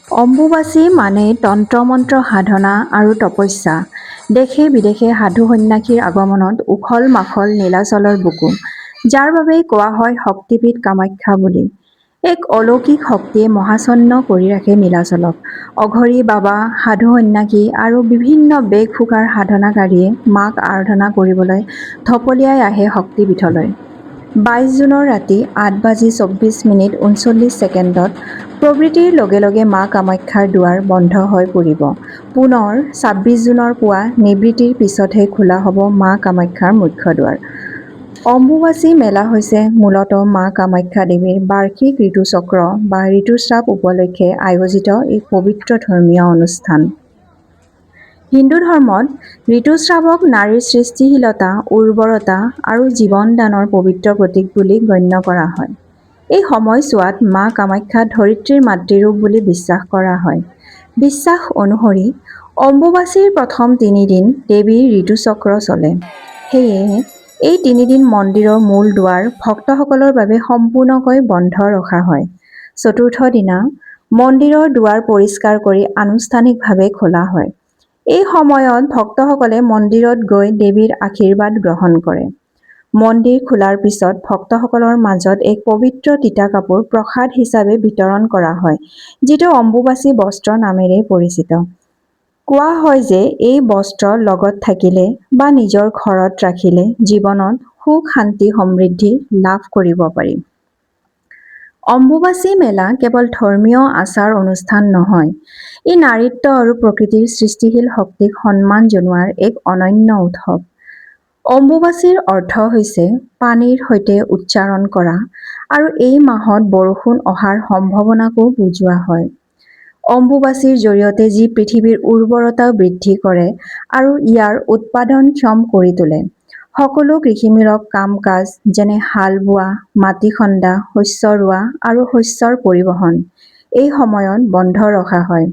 অম্বুবাচী মানেই তন্ত্ৰ-মন্ত্ৰ সাধনা আৰু তপস্যা। দেশে-বিদেশে সাধু-সন্ন্যাসীৰ আগমনত উখল-মাখল নীলাচলৰ বুকু। যাৰ বাবেই কোৱা হয় শক্তিপীঠ কামাখ্যা বুলি। এক অলৌকিক শক্তিয়ে মোহাচ্ছন্ন কৰি ৰাখে নীলাচলক। অঘৰী বাবা, সাধু-সন্ন্যাসী আৰু বিভিন্ন বেশ-ভূষাৰ সাধনাকাৰীয়ে মাক আৰাধনা কৰিবলৈ ঢপলিয়াই আহে শক্তিপীঠলৈ। 22 জুনৰ ৰাতি 8 বাজি 24 মিনিট 39 ছেকেণ্ডত প্ৰবৃত্তিৰ লগে লগে মা কামাখ্যাৰ দুৱাৰ বন্ধ হৈ পৰিব। পুনৰ 26 জুনৰ পুৱা নিবৃত্তিৰ পিছতহে খোলা হ'ব মা কামাখ্যাৰ মুখ্য দুৱাৰ। অম্বুবাচী মেলা হৈছে মূলতঃ মা কামাখ্যা দেৱীৰ বাৰ্ষিক ঋতুচক্ৰ বা ঋতুস্ৰাৱ উপলক্ষে আয়োজিত এক পবিত্ৰ ধৰ্মীয় অনুষ্ঠান। হিন্দু ধৰ্মত ঋতুস্ৰাৱক নাৰীৰ সৃষ্টিশীলতা, উৰ্বৰতা আৰু জীৱন দানৰ পবিত্ৰ প্ৰতীক বুলি গণ্য কৰা হয়। এই সময়ছোৱাত মা কামাখ্যা ধৰিত্ৰীৰ মাতৃৰূপ বুলি বিশ্বাস কৰা হয়। বিশ্বাস অনুসৰি অম্বুবাচীৰ প্ৰথম তিনিদিন দেৱীৰ ঋতুচক্ৰ চলে। সেয়েহে এই তিনিদিন মন্দিৰৰ মূল দুৱাৰ ভক্তসকলৰ বাবে সম্পূৰ্ণকৈ বন্ধ ৰখা হয়। চতুৰ্থ দিনা মন্দিৰৰ দুৱাৰ পৰিষ্কাৰ কৰি আনুষ্ঠানিকভাৱে খোলা হয়। এই সময়ত ভক্তসকলে মন্দিৰত গৈ দেৱীৰ আশীৰ্বাদ গ্ৰহণ কৰে। মন্দিৰ খোলাৰ পিছত ভক্তসকলৰ মাজত এক পবিত্ৰ তিতা কাপোৰ প্ৰসাদ হিচাপে বিতৰণ কৰা হয়, যিটো অম্বুবাচী বস্ত্ৰ নামেৰে পৰিচিত। কোৱা হয় যে এই বস্ত্ৰ লগত থাকিলে বা নিজৰ ঘৰত ৰাখিলে জীৱনত সুখ, শান্তি, সমৃদ্ধি লাভ কৰিব পাৰি। অম্বুবাচী মেলা কেৱল ধৰ্মীয় আচাৰ অনুষ্ঠান নহয়, ই নাৰীত্ব আৰু প্ৰকৃতিৰ সৃষ্টিশীল শক্তিক সন্মান জনোৱাৰ এক অনন্য উৎসৱ। অম্বুবাচীৰ অৰ্থ হৈছে পানীৰ সৈতে উচ্চাৰণ কৰা আৰু এই মাহত বৰষুণ অহাৰ সম্ভাৱনাকো বুজোৱা হয়। অম্বুবাচীৰ জৰিয়তে যি পৃথিৱীৰ উৰ্বৰতা বৃদ্ধি কৰে আৰু ইয়াৰ উৎপাদনক্ষম কৰি তোলে। সকলো কৃষিমূলক কাম-কাজ, যেনে হাল বোৱা, মাটি খন্দা, শস্য ৰোৱা আৰু শস্যৰ পৰিবহণ, এই সময়ত বন্ধ ৰখা হয়।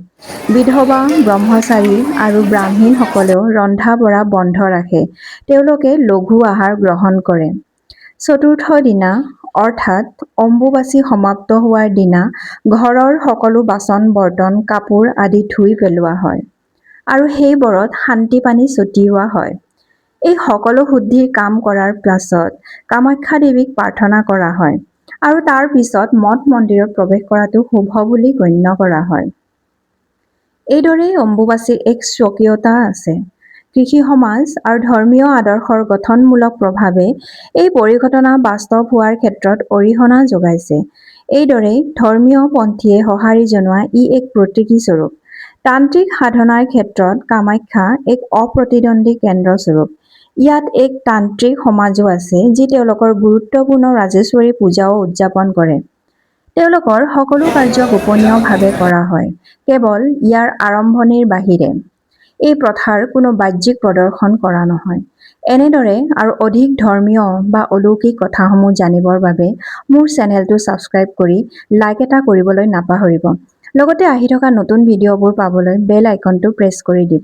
বিধৱা, ব্ৰহ্মচাৰী আৰু ব্ৰাহ্মণসকলেও ৰন্ধা-বঢ়া বন্ধ ৰাখে। তেওঁলোকে লঘু আহাৰ গ্ৰহণ কৰে। চতুৰ্থ দিনা, অৰ্থাৎ অম্বুবাচী সমাপ্ত হোৱাৰ দিনা, ঘৰৰ সকলো বাচন-বৰ্তন, কাপোৰ আদি ধুই পেলোৱা হয় আৰু সেইবোৰত শান্তি পানী ছটিওৱা হয়। এই সকলো শুদ্ধিৰ কাম কৰাৰ পাছত কামাখ্যা দেৱীক প্ৰাৰ্থনা কৰা হয় আৰু তাৰ পিছত মঠ-মন্দিৰত প্ৰৱেশ কৰাটো শুভ বুলি গণ্য কৰা হয়। এইদৰেই অম্বুবাচীৰ এক স্বকীয়তা আছে। কৃষি সমাজ আৰু ধৰ্মীয় আদৰ্শৰ গঠনমূলক প্ৰভাৱে এই পৰিঘটনা বাস্তৱ হোৱাৰ ক্ষেত্ৰত অৰিহণা যোগাইছে। এইদৰেই ধৰ্মীয় পন্থীয়ে সঁহাৰি জনোৱা ই এক প্ৰতীকী স্বৰূপ। তান্ত্ৰিক সাধনাৰ ক্ষেত্ৰত কামাখ্যা এক অপ্ৰতিদ্বন্দ্বী কেন্দ্ৰস্বৰূপ। ইয়াত এক তান্ত্ৰিক সমাজো আছে, যি তেওঁলোকৰ গুৰুত্বপূৰ্ণ ৰাজেশ্বৰী পূজাও উদযাপন কৰে। তেওঁলোকৰ সকলো কাৰ্য গোপনীয়ভাৱে কৰা হয়, কেৱল ইয়াৰ আৰম্ভণিৰ বাহিৰে। এই প্ৰথাৰ কোনো বাহ্যিক প্ৰদৰ্শন কৰা নহয়। এনেদৰে আৰু অধিক ধৰ্মীয় বা অলৌকিক কথাসমূহ জানিবৰ বাবে মোৰ চেনেলটো ছাবস্ক্ৰাইব কৰি লাইক এটা কৰিবলৈ নাপাহৰিব। লগতে আহি থকা নতুন ভিডিঅ'বোৰ পাবলৈ বেল আইকনটো প্ৰেছ কৰি দিব।